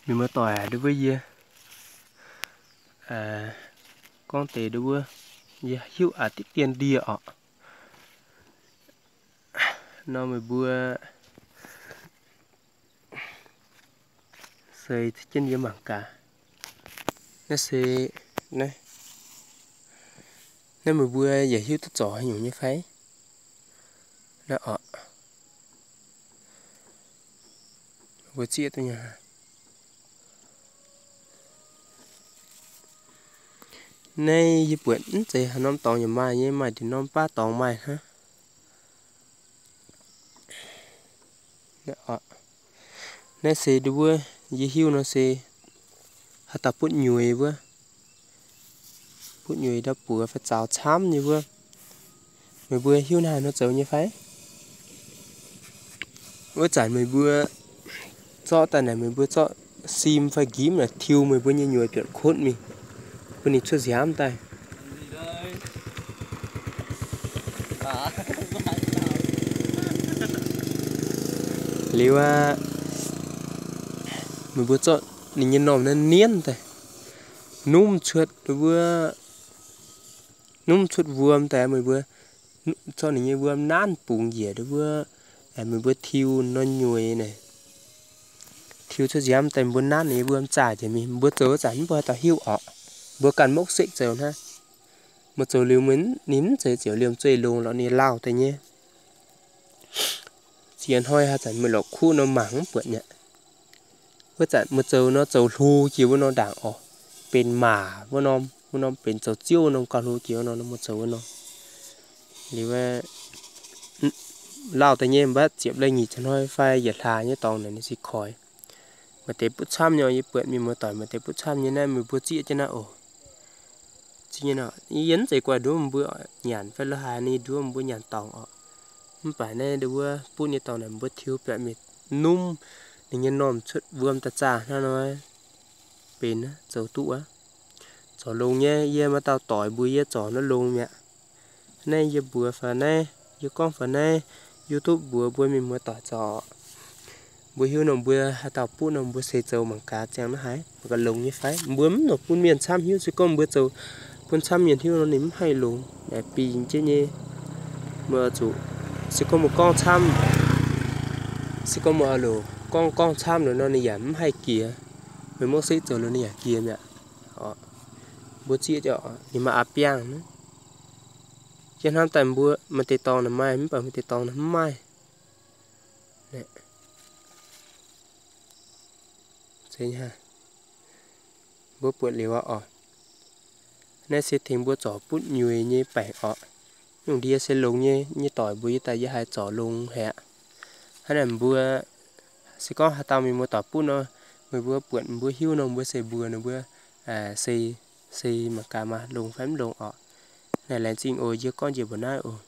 Mienh muoz-doic, ndau wuov yie gorngv deix ndau wuov, yie hiuv a'diqv dien ndie orqc. Nor meih mbuo se jienv yie mangc gaax. Naaiv se, naaiv meih mbuo yaac hiuv duqv zorc haaix nyungc nyei fai? Naaiv orqc, mbuo zieqv duqv nyei. Naaiv yie buatc mv zeiz haaix norm dorngx yaac maaih nyei, maaih ndiev norm baav dorngx maaih hnangv. Naaiv se ndau wuov, yie hiuv nor se haaix dauh butv nyueiz wuov, butv nyueiz ndau buoz fai zaux camv nyei wuov. Meih mbuo hiuv naaiv haaix nor zoux nyei fai? Wuov zanc meih mbuo zorqv daaih naaic, meih mbuo zorqv sim fai nqimv naaic tiux meih mbuo nyei nyueiz bietc kutv mingh, bun ninh cuotv nziaamv daaih. Liuz aqv, meih mbuo zorqv ninh nyei normh naaiv nienv daaih, numv cuotv wuov, numv cuotv wuom daaih, meih mbuo zorqv ninh nyei wuom nanv bungx njiec wuov, meih mbuo tiux nor nyueiz naaic, tiux cuotv nziaamv daaih, mbuo nanv ninh nyei wuom zaah njiec mingh. Mbuo zoux wuov zanc mv baac haaix dauh hiuv orqc. Mbuo ganh maiv sikv zoux hnangv. Mbuo zoux liuz meih ninh mv zeiz ziouc liemh zeih longx lorqc, ninh lauh daaih nyei. Ziex hnoi haaix zanc meih lorqc kuv nor mangc mv buatc mi'aqv. Wuov zanc meih zoux nor zoux hlo jiex wuov norm ndaangc orqc, benx maac wuov norm, wuov norm benx zoux ziouv norm gauh hlo jiex wuov norm, meih zoux wuov norm. Liuz lauh daaih nyei, mv baac ziepc leih nyic ziepc hnoi fai yietc hlaax nyei dorngx naaic ninh se koix. Maaih deix butv camv nyei, yie buatc mienh muoz-doic maaih deix butv camv nyei naaiv, meih mbuo zieqv jienv naaiv oc. Zieqv jienv naaiv, yie mv zeiz guaih nduov mbuo nyanc fai la'haaix, ninh nduov mbuo nyanc dorngx orqc. Mv baac naaiv ndau wuov butv nyei dorngx naaic mbuo tiux biatc mingh numv ninh nyei normh cuotv wuom daaih zaah hnangv nor, benx zoux duqv aqv. Zorc longx nyei, yie maaih dauh doic mbuox yie zorc naaiv longx mi'aqv. Naaiv yie mbuox faaux naaiv, yie gorngv faaux naaiv YouTube mbuox mbuo mienh muoz-doic zorc. Mbuo hiuv nor mbuo haaix dauh butv nor mbuo se zoux mangc gaax ziangh naaiv haaix mangc gaax longx nyei fai. Mbuo mv nor bun mienh camv hiuv, se gorngv mbuo zoux bun camv mienh hiuv nor ninh mv haih longx, bingx jienv nyei. Mbuo zuqc, se gorngv mbuo gorngv camv, se gorngv mbuo loc gorngv gorngv camv liuz nor ninh yaac mv haih jiex. Meih maiv sikv zoux liuz ninh yaac jiex mi'aqv. Mbuo zieqv jienv ninh maaih aa biangh. Jienv hnamv daaih mbuo maaih deix dorngx naaic maaih, mv baac maaih deix dorngx naaic mv maaih. Mbuo buatc liuz aqv oc. Naaiv se tengx mbuo zorc butv nyueiz nyei baengc orqc. Nyungc ndie se longx nyei, nyei doic mbuox yie daaih yie haih zorc longx haic aqv. Hnangv naaic mbuo se gorngv haaix dauh mienh muoz-doic butv nor, meih mbuo buatc mbuo hiuv nor mbuo se mbuox ninh mbuo se, se mangc gaax maah, longx fai mv longx orqc. Naaic laengz zingh oc, yie gorngv njiec mbuo naaiv oc.